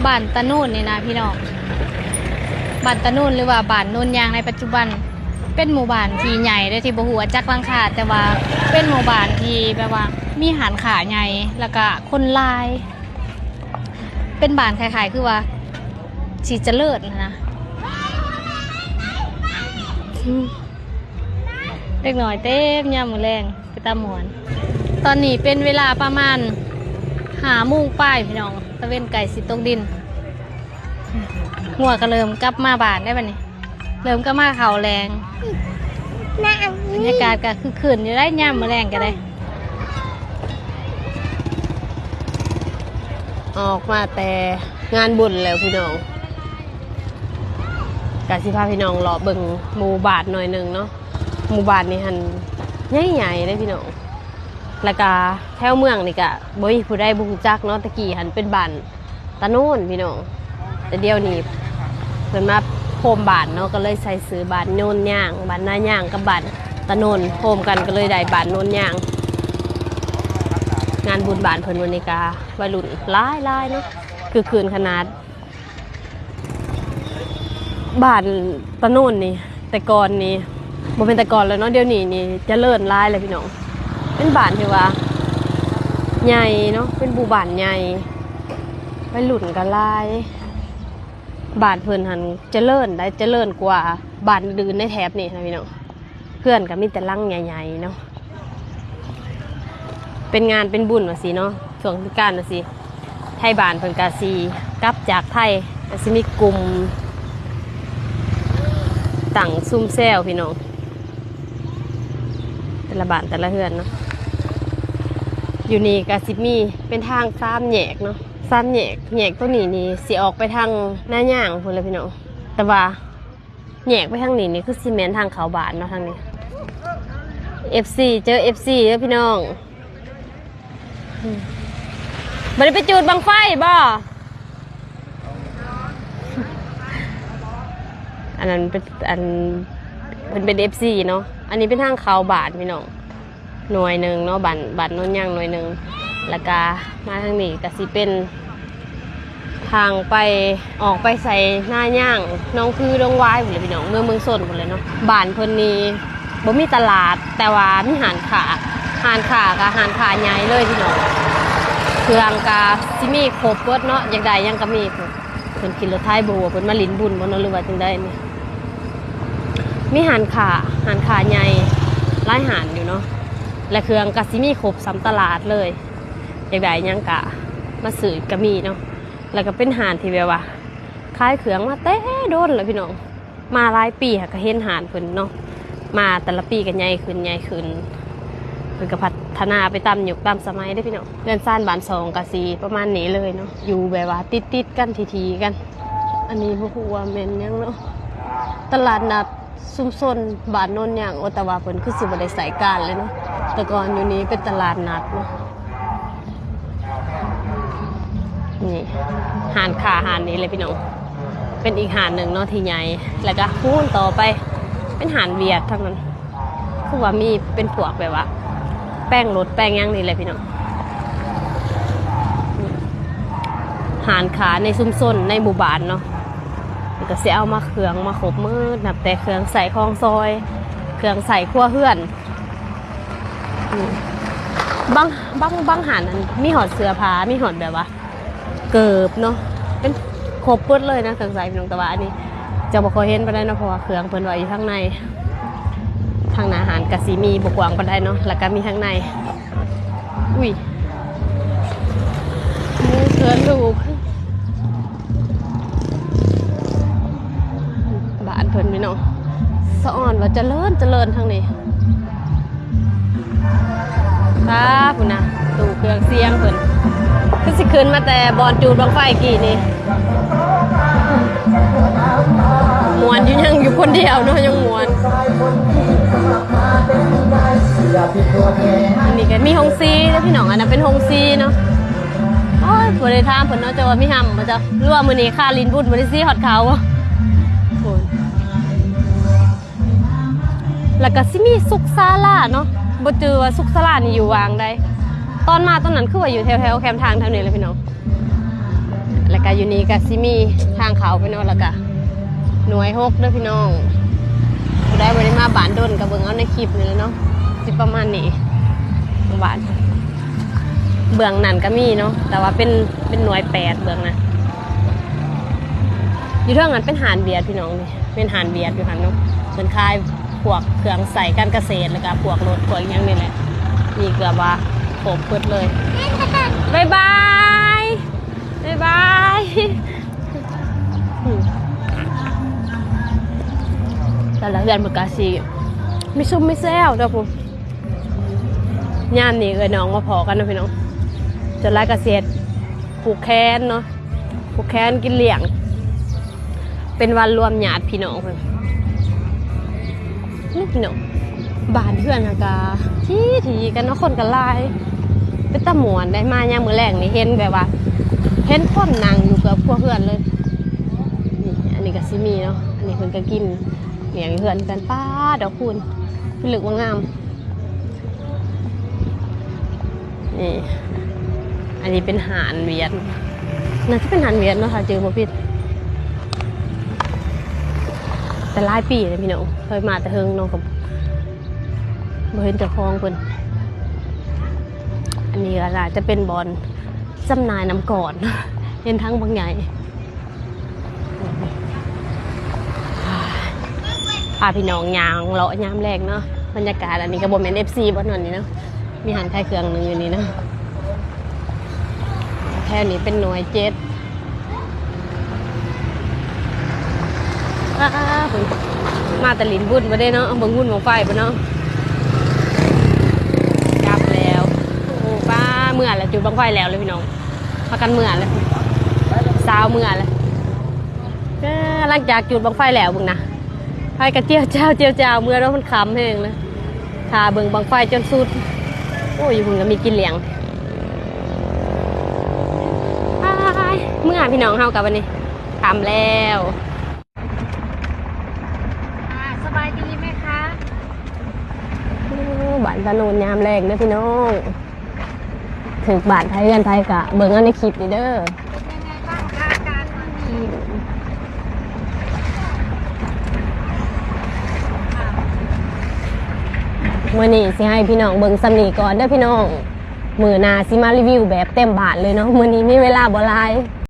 ບ້ານຕາໂນນນີ້ນະພີ່ນ້ອງ, ບ້ານຕາໂນນ ຫຼືວ່າບ້ານໂນນຍາງໃນປັດຈຸບັນ ເປັນໝູ່ບ້ານທີ່ໃຫຍ່ເດ້ ທີ່ບໍ່ຮູ້ວ່າຈັກຫຼັງຄາ, ແຕ່ວ່າເປັນໝູ່ບ້ານທີ່ແບບວ່າມີຮ້ານຄ້າໃຫຍ່ ແລ້ວກະຄົນຫຼາຍ, ເປັນບ້ານຄ້າຍໆຄືວ່າຊິຈະເລີນນະ. ເດັກນ້ອຍເຕັມຍາມມື້ແລງ ເປັນຕາມ່ວນ. ຕອນນີ້ເປັນເວລາປະມານຫ້າໂມງປາຍພີ່ນ້ອງ, ຕາເວັນໃກ້ຊິຕົກດິນ. ງົວກໍເລີ່ມກັບມາບ້ານໄດ້ບັດນີ້, ເລີ່ມກັບມາເຂົ້າແລງ. ບັນຍາກາດກໍຄຶກຄື້ນຢູ່ໄດ໋ ຍາມມື້ແລງກໍໄດ້. ອອກມາແຕ່ງານບຸນແລ້ວພີ່ນ້ອງ, ກະຊິພາພີ່ນ້ອງເລາະເບິ່ງໝູ່ບ້ານໜ້ອຍໜຶ່ງເນາະ. ໝູ່ບ້ານນີ້ຫັ້ນໃຫຍ່ໆເດ້ພີ່ນ້ອງ, ແລ້ວກະແຖວເມືອງນີ້ກະບໍ່ມີຜູ້ໃດບໍ່ຮູ້ຈັກເນາະ. ແຕ່ກີ້ຫັ້ນເປັນບ້ານຕາໂນນພີ່ນ້ອງ, ແຕ່ດຽວນີ້ເພິ່ນມາໂຮມບ້ານເນາະ, ກໍເລີຍໃສ່ຊື່ບ້ານໂນນຍາງ, ບ້ານນາຍາງກັບບ້ານຕາໂນນໂຮມກັນ ກໍເລີຍໄດ້ບ້ານໂນນຍາງ. ງານບຸນບ້ານເພິ່ນມື້ນີ້ກະໄວລຸ້ນຫຼາຍໆເນາະ, ຄຶກຄື້ນຂະໜາດ. ບ້ານຕາໂນນນີ້ ແຕ່ກ່ອນນີ້ ບໍ່ແມ່ນແຕ່ກ່ອນແລ້ວເນາະ, ດຽວນີ້ນີ້ຈະເລີນຫຼາຍແລ້ວພີ່ນ້ອງ. ເປັນບ້ານທີ່ວ່າໃຫຍ່ເນາະ, ເປັນໝູ່ບ້ານໃຫຍ່, ໄວລຸ້ນກໍຫຼາຍ. ບ້ານເພິ່ນຫັ້ນຈະເລີນໄດ໋, ຈະເລີນກວ່າບ້ານອື່ນໃນແຖບນີ້ນະພີ່ນ້ອງ. ເຮືອນກໍມີແຕ່ຫຼັງໃຫຍ່ໆເນາະ. ເປັນງານເປັນບຸນວ່າຊີ້ເນາະ, ຊ່ວງເທດການວ່າຊີ້ ໄທບ້ານເພິ່ນກໍຊິກັບຈາກໄທ, ກໍຊິມີກຸ່ມຕັ້ງຊຸມແຊວພີ່ນ້ອງ, ແຕ່ລະບ້ານແຕ່ລະເຮືອນເນາະ. ຢູ່ນີ້ກໍຊິມີເປັນທາງສາມແຍກເນາະ, ສາມແຍກ, ແຍກໂຕນີ້ນີ້ຊິອອກໄປທາງນາຍາງພຸ້ນແຫຼະພີ່ນ້ອງ, ແຕ່ວ່າ ແຍກໄປທາງນີ້ນີ້ຄືຊິແມ່ນທາງເຂົ້າບ້ານເນາະ ທາງນີ້. ເອັຟຊີ ເຈີເອັຟຊີເດີພີ່ນ້ອງ. ບໍ່ໄດ້ໄປຈູດບັ້ງໄຟບໍ່? ອັນນັ້ນເປັນ ອັນ ເພິ່ນເປັນເອັຟຊີເນາະ. ອັນນີ້ເປັນທາງເຂົ້າບ້ານພີ່ນ້ອງ. ໜ່ວຍໜຶ່ງເນາະ, ບ້ານ ບ້ານໂນນຍາງໜ່ວຍໜຶ່ງ, ແລ້ວກະມາທາງນີ້ກະຊິເປັນທາງໄປ ອອກໄປໃສ່ນາຍາງ ໜອງຄື ດົງຫວາຍພຸ້ນແຫຼະພີ່ນ້ອງ, ເມືອງ ເມືອງຊົນພຸ້ນແຫຼະເນາະ. ບ້ານເພິ່ນນີ້ບໍ່ມີຕະຫຼາດ ແຕ່ວ່າມີຮ້ານຄ້າ, ຮ້ານຄ້າກະຮ້ານຄ້າໃຫຍ່ເລີຍພີ່ນ້ອງ, ເຄື່ອງກະຊິມີຄົບເບິດເນາະ, ຢາກໄດ້ຫຍັງກະມີ. ເພິ່ນຂີ່ລົດໄຖ ບໍ່ຮູ້ວ່າເພິ່ນມາຫຼິ້ນບຸນບໍ່ເນາະ ຫຼືວ່າຈັ່ງໃດນີ້. ມີຮ້ານຄ້າ ຮ້ານຄ້າໃຫຍ່ຫຼາຍຮ້ານຢູ່ເນາະ, ແລະ ເຄື່ອງກໍຊິມີຄົບສ່ຳຕະຫຼາດເລີຍ, ຢາກໄດ້ຫຍັງກໍມາຊື້ກໍມີເນາະ. ແລ້ວກໍເປັນຮ້ານທີ່ແບບວ່າຂາຍເຄື່ອງມາແຕ່ດົນແລ້ວພີ່ນ້ອງ. ມາຫຼາຍປີຫາກະເຫັນຮ້ານເພິ່ນເນາະ, ມາແຕ່ລະປີກະໃຫຍ່ຂຶ້ນ ໃຫຍ່ຂຶ້ນ, ເພິ່ນກະພັດທະນາໄປຕາມຍຸກຕາມສະໄໝເດ້ພີ່ນ້ອງ. ເຮືອນຊານບ້ານຊ່ອງກະຊິປະມານນີ້ເລີຍເນາະ, ຢູ່ແບບວ່າຕິດໆກັນ ຖີ່ໆກັນ. ອັນນີ້ບໍ່ຮູ້ວ່າແມ່ນຫຍັງເນາະ, ຕະຫຼາດນັດຊຸມຊົນບ້ານໂນນຍາງ. ໂອ ແຕ່ວ່າເພິ່ນຄືຊິບໍ່ໄດ້ໃຊ້ການເລີຍເນາະ, ແຕ່ກ່ອນຢູ່ນີ້ເປັນຕະຫຼາດນັດເນາະ. ນີ້ ຮ້ານຄ້າຮ້ານນີ້ແຫຼະພີ່ນ້ອງ, ເປັນອີກຮ້ານໜຶ່ງເນາະທີ່ໃຫຍ່. ແລ້ວກະພຸ້ນຕໍ່ໄປເປັນຮ້ານຫວຽດທັງນັ້ນ, ຄືວ່າມີເປັນພວກແບບວ່າແປງລົດແປງຫຍັງນີ້ແຫຼະພີ່ນ້ອງ. ຮ້ານຄ້າໃນຊຸມຊົນໃນໝູ່ບ້ານເນາະ, ເພິ່ນກະຊິເອົາມາເຄື່ອງມາຄົບໝົດ, ນັບແຕ່ເຄື່ອງໃຊ້ຂອງຊອຍ ເຄື່ອງໃຊ້ຄົວເຮືອນ. ອືມ ບາງ ບາງ ບາງຮ້ານນັ້ນມີຮອດເສື້ອຜ້າ ມີຮອດແບບວ່າເກີບເນາະ, ເປັນຄົບເບິດເລີຍນະເຄື່ອງໃຊ້ພີ່ນ້ອງ. ແຕ່ວ່າອັນນີ້ຈະບໍ່ຄ່ອຍເຫັນປານໃດເນາະ ເພາະວ່າເຄື່ອງເພິ່ນໄວ້ຢູ່ທາງໃນ, ທາງໜ້າຮ້ານກະຊິມີບໍ່ກວ້າງປານໃດເນາະ, ແລ້ວກະມີທາງໃນ. ອຸ້ຍ ໝູເພື່ອນລູກ. ບ້ານເພິ່ນພີ່ນ້ອງ ສະອອນວ່າຈະເລີນ ຈະເລີນທາງນີ້. ປ້າ ພຸ້ນນະ ຕູ້ເຄື່ອງສຽງເພິ່ນ ຄືຊິຂຶ້ນມາແຕ່ບ່ອນຈູດບັ້ງໄຟກີ້ນີ້. ມ່ວນຢູ່ ຍັງຢູ່ຄົນດຽວເນາະ ຍັງມ່ວນ. ອັນນີ້ກໍມີໂຮງສີເດີພີ່ນ້ອງ, ອັນນັ້ນເປັນໂຮງສີເນາະ. ໂອ້ຍ ບໍ່ໄດ້ຖາມເພິ່ນເນາະ ເຈົ້າວ່າມີຮ່ຳບໍ່ເຈົ້າ ຫຼືວ່າມື້ນີ້ຄ່າຫຼິ້ນບຸນບໍ່ໄດ້ສີຮອດເຂົາ. ໂອ້ຍ ແລ້ວກໍຊິມີສຸກສາລາເນາະ, ບໍ່ຈື່ວ່າສຸກສາລານີ້ຢູ່ຫວ່າງໃດ. ຕອນມາຕອນນັ້ນຄືວ່າຢູ່ແຖວໆແຄມທາງແຖວນີ້ແຫຼະພີ່ນ້ອງ. ແລ້ວກະຢູ່ນີ້ກະຊິມີທາງເຂົ້າໄປເນາະ ແລ້ວກະໜ່ວຍຫົກເດີພີ່ນ້ອງ. ຜູ້ໃດບໍ່ໄດ້ມາບ້ານດົນກະເບິ່ງເອົາໃນຄລິບນີ້ແຫຼະເນາະ ຊິປະມານນີ້. ບ້ານເບື້ອງນັ້ນກະມີເນາະ ແຕ່ວ່າເປັນ ເປັນໜ່ວຍແປດເບື້ອງນັ້ນ. ຢູ່ເທິງນັ້ນເປັນຮ້ານຫວຽດພີ່ນ້ອງ ເປັນຮ້ານຫວຽດຢູ່ຫັ້ນເນາະ ເພິ່ນຂາຍ ພວກເຄື່ອງໃຊ້ການກະເສດ ແລ້ວກະພວກລົດພວກຫຍັງນີ້ແຫຼະ ມີເກືອບວ່າຄົບເບິດເລີຍ. ບາຍບາຍ ບາຍບາຍ. ອືມ ແຕ່ລະເຮືອນເພິ່ນກະຊິມີຊຸມມີແຊວເດີພຸ້ນ. ຍາມນີ້ເອື້ອຍນ້ອງມາພໍ້ກັນເນາະພີ່ນ້ອງ ສ່ວນຫຼາຍກະຊິເຮັດຜູກແຂນເນາະ ຜູກແຂນກິນລ້ຽງ ເປັນວັນລວມຍາດພີ່ນ້ອງເພິ່ນ. ນີ້ພີ່ນ້ອງ ບ້ານເຮືອນຫັ້ນກະຖີ່ໆກັນເນາະ ຄົນກະຫຼາຍ ເປັນຕາມ່ວນໄດ໋. ມາຍາມມື້ແລງນີ້ເຫັນແບບວ່າ ເຫັນຄົນນັ່ງຢູ່ເກືອບທຸກເຮືອນເລີຍ. ນີ້ ອັນນີ້ກະຊິມີເນາະ ອັນນີ້ເພິ່ນກະກິນລ້ຽງຢູ່ເຮືອນຄືກັນ. ປາດ ດອກຄູນ ພິລຶກວ່າງາມ. ນີ້ ອັນນີ້ເປັນຮ້ານຫວຽດ ໜ້າຈະເປັນຮ້ານຫວຽດເນາະ ຖ້າຈື່ບໍ່ຜິດ. ແຕ່ຫຼາຍປີແລ້ວພີ່ນ້ອງ ເຄີຍມາແຕ່ເຫິງເນາະ ກະບໍ່ເຫັນເຈົ້າຂອງເພິ່ນ. ອັນນີ້ກະໜ້າຈະເປັນບ່ອນຈຳໜ່າຍນ້ຳກ້ອນ ເຫັນຖັງບັກໃຫຍ່. ພາພີ່ນ້ອງຍ່າງເລາະຍາມແລງເນາະ ບັນຍາກາດ. ອັນນີ້ກະບໍ່ແມ່ນເອັຟຊີບໍ່ເນາະ ນີ້ເນາະ ມີຮ້ານຂາຍເຄື່ອງໜຶ່ງຢູ່ນີ້ເນາະ. ແຖວນີ້ເປັນໜ່ວຍເຈັດ. ອ້າ ເພິ່ນມາແຕ່ຫຼິ້ນບຸນບໍ່ໄດ້ເນາະ ເບິ່ງບຸນບັ້ງໄຟບໍ່ເນາະ. ກັບແລ້ວ ໂອ້ ປ້າ ເມືອແລ້ວ ຈູດບັ້ງໄຟແລ້ວເລີຍພີ່ນ້ອງ. ພາກັນເມືອແລ້ວ ສາວເມືອແລ້ວ. ເອີ ຫຼັງຈາກຈູດບັ້ງໄຟແລ້ວເບິ່ງນະ ໄຟກະຈ້ຽວຈ້າວ ຈ້ຽວຈ້າວ ເມືອເນາະ ມັນຄ່ຳແຮງເລີຍ. ຖ້າເບິ່ງບັ້ງໄຟຈົນສຸດ. ໂອ້ຍ ຢູ່ພຸ້ນກະມີກິນລ້ຽງ. ໄປ ເມືອພີ່ນ້ອງເຮົາກະບັດນີ້ ຄ່ຳແລ້ວ. ອ່າ ສະບາຍດີແມ່ຄ້າ. ໂອ້ ບ້ານຕາໂນນຍາມແລງເດີພີ່ນ້ອງ ຖືກບ້ານໃຜເຮືອນໃຜກະເບິ່ງເອົາໃນຄລິບນີ້ເດີ. ເປັນຍັງໄງບ້າງຄະ ການມື້ນີ້? ມື້ນີ້ຊິໃຫ້ພີ່ນ້ອງເບິ່ງສ່ຳນີ້ກ່ອນເດີພີ່ນ້ອງ ມື້ໜ້າຊິມາຣີວິວແບບເຕັມບ້ານເລີຍເນາະ. ມື້ນີ້ມີເວລາບໍ່ຫຼາຍ.